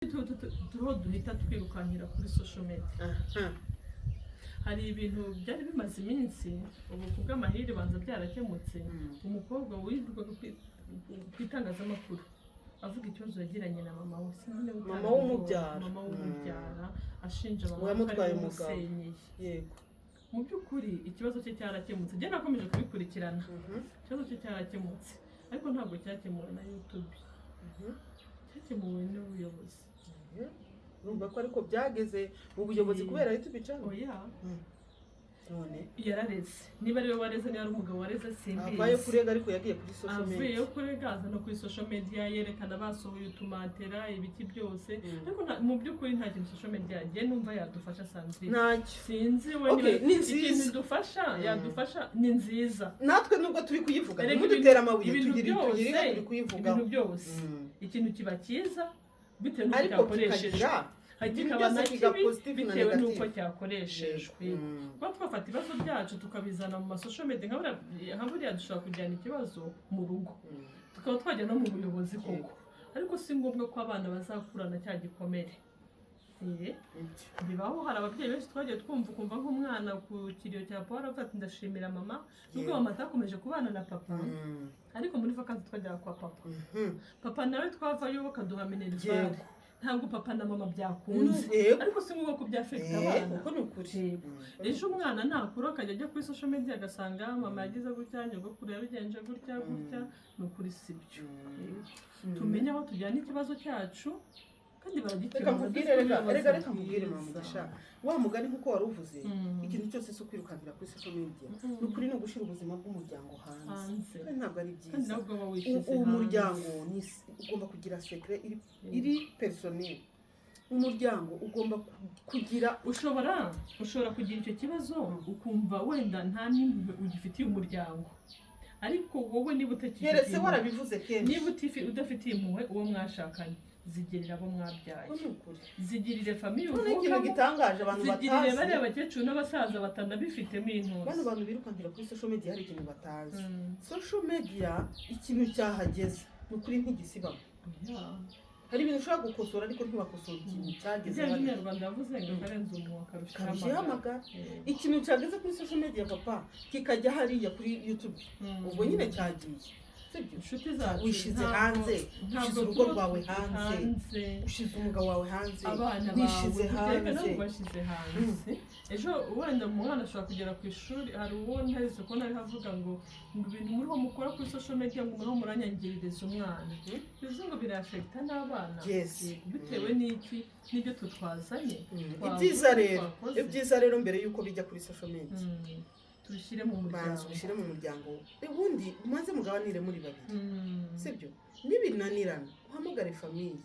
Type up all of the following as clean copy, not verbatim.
Turiho duhita twirukankira kuri social media. Hari ibintu byari bimaze iminsi, ubu ku bw'amahirwe banza byarakemutse. Umukobwa wirirwaga ku itangazamakuru avuga ikibazo yagiranye na mama we, sinzi niba Mama utarabibonye. w'umubyara. Mama w'umubyara, ashinja mama Ngo we ko yamutwaye ari we umugabo. umusenyeye. Mu by'ukuri ikibazo cye cyarakemutse, njye nakomeje kubikurikirana. Ikibazo cye cyarakemutse, ariko ntabwo cyakemuwe na YouTube, cyakemuwe n'ubuyobozi. Urumva ko ariko byageze mu buyobozi kubera YouTube channel? Oya. None? Yarareze, niba ariwe wareze, niba ari umugabo wareze, simbizi. Avayo kurega, ariko yagiye kuri social Avuyeyo media. Kurega, aza no kuri social media yerekana basohoye utumatera, ibiki byose. Ariko mu by'ukuri nta kintu social media njye numva yadufasha, Sandrine. Ntacyo. Sinzi we niba Ni nziza. ikintu idufasha, yadufasha, ni nziza. Natwe nubwo turi kuyivuga, Erega ntimudutere amabuye. Ibintu Tugira byose, tugira turi kuyivugaho. ibintu byose, ikintu kiba cyiza bitewe n'uko Ariko cyakoreshejwe, kikagira ibintu kikaba byose na kiga kibi positive na bitewe n'uko negative. cyakoreshejwe. Kuba twafata ibibazo byacu tukabizana mu masocial media, nka buriya dushobora kujyana ikibazo mu rugo, tukaba twajya no mu buyobozi koko, ariko si ngombwa ko abana bazakurana cya gikomere. Bibaho, hari ababyeyi benshi twagiye twumva, ukumva nk'umwana ku kiriyo cya paul avuga ati: "Ndashimira mama, nubwo mama atakomeje kubana na papa, ariko muri vacances twajyaga kwa papa, papa nawe twavayo bakaduha minerval." Ntabwo papa na mama byakunze, ariko si ngombwa ko byaffecta abana. Uko ni ukuri. Yego. Ejo umwana nakura akajya ajya kuri social media agasanga mama yagize gutya, nyogokuru yabigenje gutya gutya, ni ukuri si byo. Yego. Tumenye aho tujyana ikibazo cyacu kandi Reka baragikemura. nkubwire, Dufite reka ubuyobozi reka reka nkubwire, mama bwiza. Mugisha, wa mugani nkuko wari uvuze, ikintu cyose si ukwirukankira kuri social media. Ni ukuri, ni ugushyira ubuzima bw'umuryango hanze. Hanze. Kandi ntabwo ari Kandi byiza. nawe ubwo wishyize Uwo hanze. muryango ugomba kugira secret iri personnel. Umuryango ugomba kugira Ushobora kugira icyo kibazo, ukumva wenda nta n'impuhwe ugifitiye umuryango, ariko wowe niba utakifitiye Keretse impuhwe, warabivuze kenshi. niba udafitiye impuhwe uwo mwashakanye, zigirira abo mwabyaye, Ko ni ukuri. zigirire famille Noneho ikintu uvukamo, gitangaje abantu zigirire batazi, bariya bakecuru n'abasaza batanabifitemo intuzi. Bano bantu birukankira kuri social media hari ikintu batazi. Social media, ikintu cyahageze, ni ukuri ntigisibamo. Hari ibintu ushobora gukosora, ariko ntiwakosora ikintu cyageze Ibyo hariya. Umunyarwanda yavuze ngo karenze umunwa karusha Karusha ihamagara. ihamagara. Ikintu cyageze kuri social media, papa, kikajya hariya kuri YouTube, ubwo nyine cyagiye, sibyo? Inshuti zacu, Wishyize hanze, ntabwo ushyize urugo tuba rwawe hanze, hanze, ushize umugabo wawe hanze, abana bawe wishyize kereka hanze. nawe ubashyize hanze. Ejo wenda umwana ashobora kugera ku ishuri, hari uwo ntaretse kubona ariho avuga ngo ibintu muriho mukora kuri social media, ngo muriho muranyangiririza umwana. Bivuze ngo biraffecta n'abana. Yego, bitewe n'iki? N'ibyo twe twazanye, twavuze, Ibyiza rero, twakoze. ibyiza rero, mbere y'uko bijya kuri social media, Tubishyire mu banza muryango. ubishyire mu muryango, ubundi mubanze mugabanire muri babiri, sibyo? Nibinanirana uhamagare famille.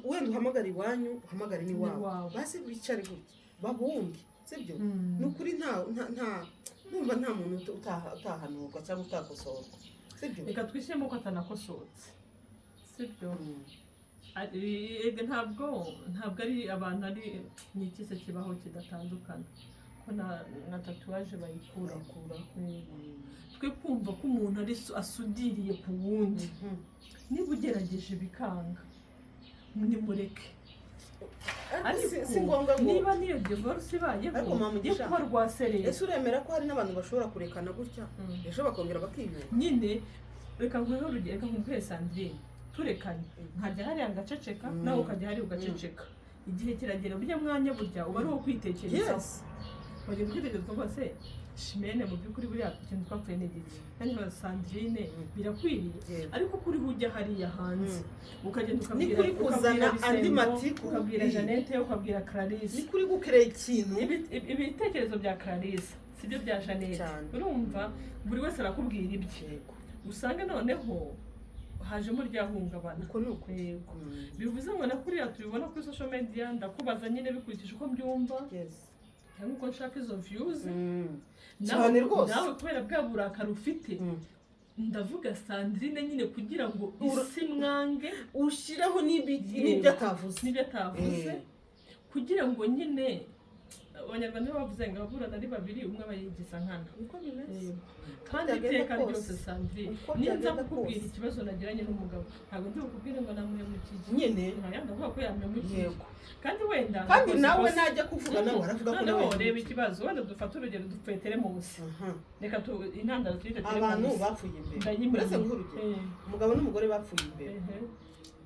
Wenda uhamagare iwanyu, uhamagare n'iwabo, N'iwabo. baze bicare gutya babunge, sibyo? Ni ukuri, nta numva nta muntu utahanurwa cyangwa utakosorwa, sibyo? Reka twishyiremo ko atanakosotse, sibyo? Ega ntabwo ari abantu, ari ni iki se kibaho kidatandukana ko na tatouage bayikura? Bayikuraho. Twe kumva ko umuntu ari asudiriye ku wundi. Niba ugerageje bikanga, nimureke. Ariko si ngombwa ngo Niba niyo divorce ibayeho Ariko Mama yo Mugisha, kuba rwaserera. Ese uremera ko hari n'abantu bashobora kurekana gutya, ejo bakongera bakiyunga? Nyine reka nguhe urugero, reka nkubwire Sandrine, turekanye nkajya hariya ngaceceka, nawe ukajya hariya ugaceceka, igihe kiragera, burya mwanya burya uba ari uwo kwitekerezaho. Wagenda ukitekereza ukavuga: "Se Shimene, mu by'ukuri buriya ikintu twapfuye ni igiki?" Kandi nkabaza Sandrine, birakwiriye? Ariko kuri ujya hariya hanze, ukagenda Ni ukabwira, kuri kuzana ukabwira andi Bisembo, matiku. ukabwira Jeannette, ukabwira Clarisse. Ni kuri gukerera ikintu. Ibitekerezo bya Clarisse sibyo bya Jeannette. Cyane. Urumva buri wese arakubwira ibye, usanga noneho hajemo rya hungabana. Uko ni ukuri. Yego. Bivuze ngo na kuriya tubibona kuri social media, ndakubaza nyine bikurikije uko mbyumva cyangwa uko nshaka izo views. Cyane rwose. Nawe kubera bwa burakari ufite, ndavuga Sandrine nyine kugira ngo isi mwange. Ushyiraho n'ibyo atavuze. N'ibyo atavuze, kugira ngo nyine Abanyarwanda nibo bavuze ngo ababurana ari babiri, umwe aba yigiza nkana. Niko bimeze. Kandi Byagenda iteka kose. ryose, Sandrine, Uko ninza byagenda kukubwira kose. ikibazo nagiranye n'umugabo, ntabwo ndi bukubwire ngo namuhemukiye. Nyine. Nta ndavuga ko yampemukiye. Kandi wenda Kandi nakoze nawe ikosa. najya kuvuga, nawe aravuga ko nawe Noneho reba ikibazo, wenda dufate urugero, dupfuye teremusi. Reka tu intandaro tuyite Abantu teremusi. bapfuye imbere. Ndayimenye. Uretse nguhe urugero, umugabo n'umugore bapfuye imbere.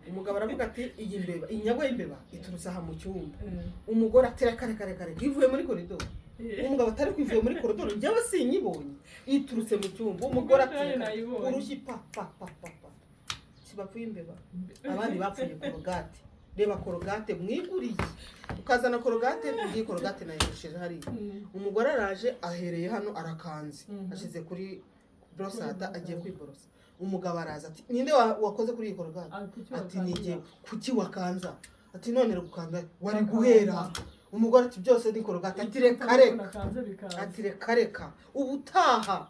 Umugabo aravuga ati: "Iyi mbeba, inyagwa y'imbeba iturutse aha mu cyumba." Umugore ati: "Reka, reka, reka, reka, ivuye muri koridoro." Umugabo atari kwivuye muri koridoro, njyewe sinyibonye, iturutse mu cyumba. Umugore ati: Umugore "Reka." nayibonye. Urushyi pa pa pa pa pa, kibapfuye imbeba. Abandi bapfuye Colgate. Reba Colgate mwiguriye, ukazana Colgate, ngiyi Colgate nayikoresheje hariya. Umugore araje, ahereye hano, arakanze, ashyize kuri borosada, agiye kwiborosa. Umugabo araza ati: "Ninde wakoze kuri iyi Colgate?" Ah, kuki Ati: wakanze? "Ni jye." "Kuki wakanza?" Ati: "None gukanda wari guhera." Umugore ati: "Byose ni Colgate." Ati: "Reka, reka." Nakanze bikaza. Ati: "Reka, reka, ubutaha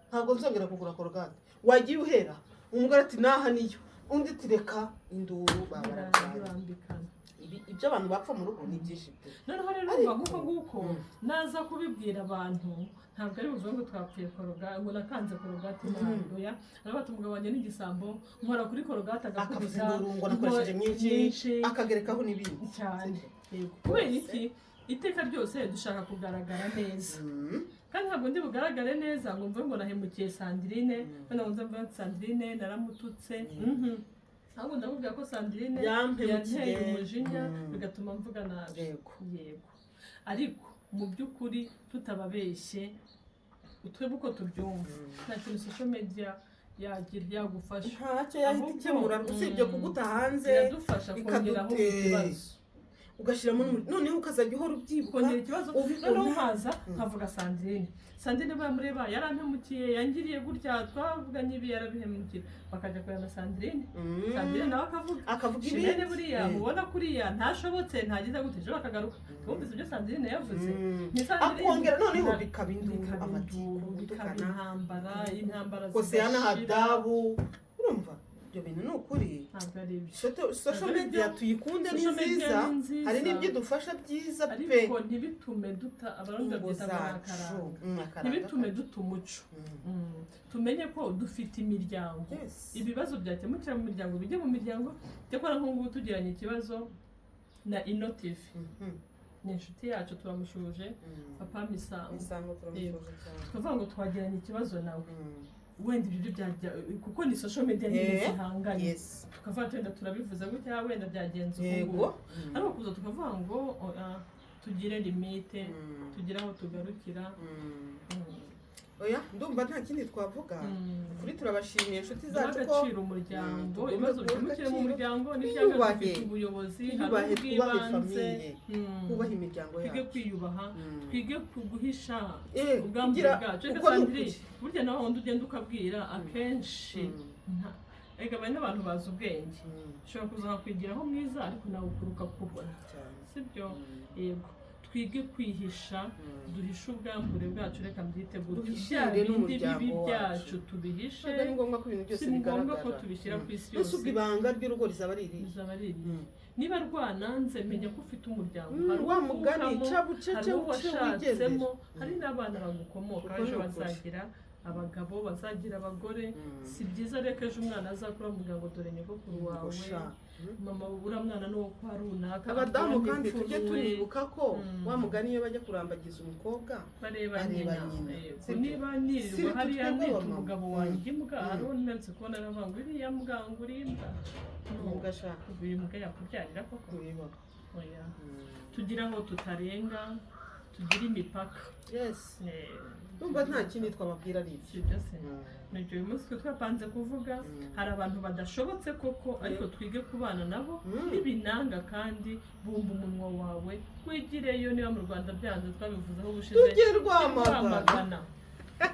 ntabwo nzongera kugura Colgate, wagiye uhera." Umugore ati: "Naha niyo." Undi ati: "Reka." Induru babararwanya. Birambikana. Ibyo abantu bapfa mu rugo ni byinshi pe. Noneho rero Ariko- urumva nk'uko nguko naza kubibwira abantu, ntabwo ari buvuge ngo twapfuye Colgate, ngo nakanze Colgate nabi. Oya, aravuga ati: "Umugabo wanjye ni igisambo, nkora kuri Colgate Akavuza agakubita." induru ngo nakoresheje nyinshi, akagerekaho n'ibindi. Cyane. Yego. Kubera iki? Iteka ryose dushaka kugaragara neza. Kandi ntabwo ndi bugaragare neza ngo mvuge ngo nahemukiye Sandrine, wenda ngo nze mvuge ngo Sandrine naramututse. Ahubwo ndakubwira ko Sandrine Yampemukiye. yanteye umujinya, bigatuma mvuga nabi. Yego, ariko mu by'ukuri tutababeshye, twebwe uko tubyumva, nta kintu social media yagira yagufasha. Ntacyo yahita Ahubwo, ikemura usibye kuguta hanze. Iradufasha kongeraho ikibazo. Ugashyiramo noneho ukazajya uhora ubyibuka, Kongera ikibazo. ubibona. Noneho nkaza nkavuga Sandrine, Sandrine bamureba yarampemukiye, yangiriye gutya, twavuganye ibi, yarabihemukiye, bakajya kureba na Sandrine. Sandrine nawe akavuga, Akavuga Shimene ibindi. buriya mubona kuriya ntashobotse, ntagize gute, ejo bakagaruka twumvise ibyo Sandrine yavuze. Ni Sandrine- Akongera noneho bikaba induru, bikaba amatiku, induru, bikaba gutukana, intambara, intambara koseana zidashira. Hadabu, urumva ibyo bintu ni ukuri. Ntabwo ari ibyo. Social Ntabwo ari media byo. tuyikunde, ni Social media nziza. ni nziza. Hari n'ibyo idufasha byiza pe. Ariko ntibitume duta, Abarundi Ingo babyita ngo ni zacu. akaranga. Akaranga Ntibitume kacu. duta umuco. Tumenye ko dufite imiryango. Ibibazo byakemukira mu miryango bijye mu miryango. Cyakora nk'ubu tugiranye ikibazo na Inotive, ni inshuti yacu, turamushuje, Papa Misango. Misango turamushuje cyane. Tukavuga ngo twagiranye ikibazo nawe, wenda ibyo byajya kuko ni social media nyine zihanganye. Tukavuga ati wenda turabivuze gutya, wenda byagenze uku nguku. Ariko kuza tukavuga ngo oya, tugire limite, tugire aho tugarukira. Oya, ndumva nta kindi twavuga. Kuri turabashimiye inshuti Duha zacu ko agaciro umuryango. Tugomba Ibibazo guha bikemukire mu agaciro. muryango n'ibyanga Twiyubahe. dufite ubuyobozi, hari Twiyubahe, twubahe ubw'ibanze. famille, twubahe imiryango Twige yacu. kwiyubaha, twige kuguhisha ubwambure kugira bwacu. Reka uko ni Sandrine, ukuri. burya nawe wundi ugenda ukabwira akenshi, erega bari n'abantu bazi ubwenge. Ushobora kuza nkakwigiraho mwiza, ariko nawe ukuri ukakubona. Cyane. Sibyo? Yego, twige kwihisha, duhishe ubwambure bwacu, reka mbyite gutyo. Duhishire Bya bindi n'umuryango bibi wacu. byacu tubihishe. Ntabwo ari ngombwa ko ibintu byose Si ngombwa bigaragara. ko tubishyira ku isi Ese yose. ubwo ibanga ry'urugo rizaba ari irihe? Bizaba ari irihe? Niba rwananze, menya ko ufite umuryango. Hari Wa uwo mugani, uvukamo, ca bucece, hari uwo uce washatsemo, wigendere. hari n'abana bagukomoka. Uko Ejo ni ukuri. bazagira abagabo, bazagira abagore. Si byiza rero ko ejo umwana azakura mu muryango: "Dore nyogokuru wawe, Ngo sha. mama, uriya mwana ni uwo kwa runaka." Abadamu Akuramo kandi tujye ipfunwe. tunibuka ko Mm. wa mugani, iyo bajya kurambagiza umukobwa, Bareba bareba nyina. nyina. Yego. Sibyo? Niba nirirwa Siri hariya twebwe nita abamama. umugabo wanjye imbwa, hariho nanditse kubona aravuga ngo iriya mbwa, ngo uri imbwa. No. Imbwa sha. Uyu mbwa yakubyarira koko? Ntibibaho. Oya, tugira aho tutarenga, tugire imipaka. Ndumva nta kindi twababwira ari ibyo. Si ibyo se? Nibyo uyu munsi twe twapanze kuvuga. Hari abantu badashobotse koko, ariko twige kubana nabo. Nibinanga kandi bumva umunwa wawe, wigireyo. Niba mu Rwanda byanze, twabivuzeho ubushize, Tujye Rwamagana. Rwamagana.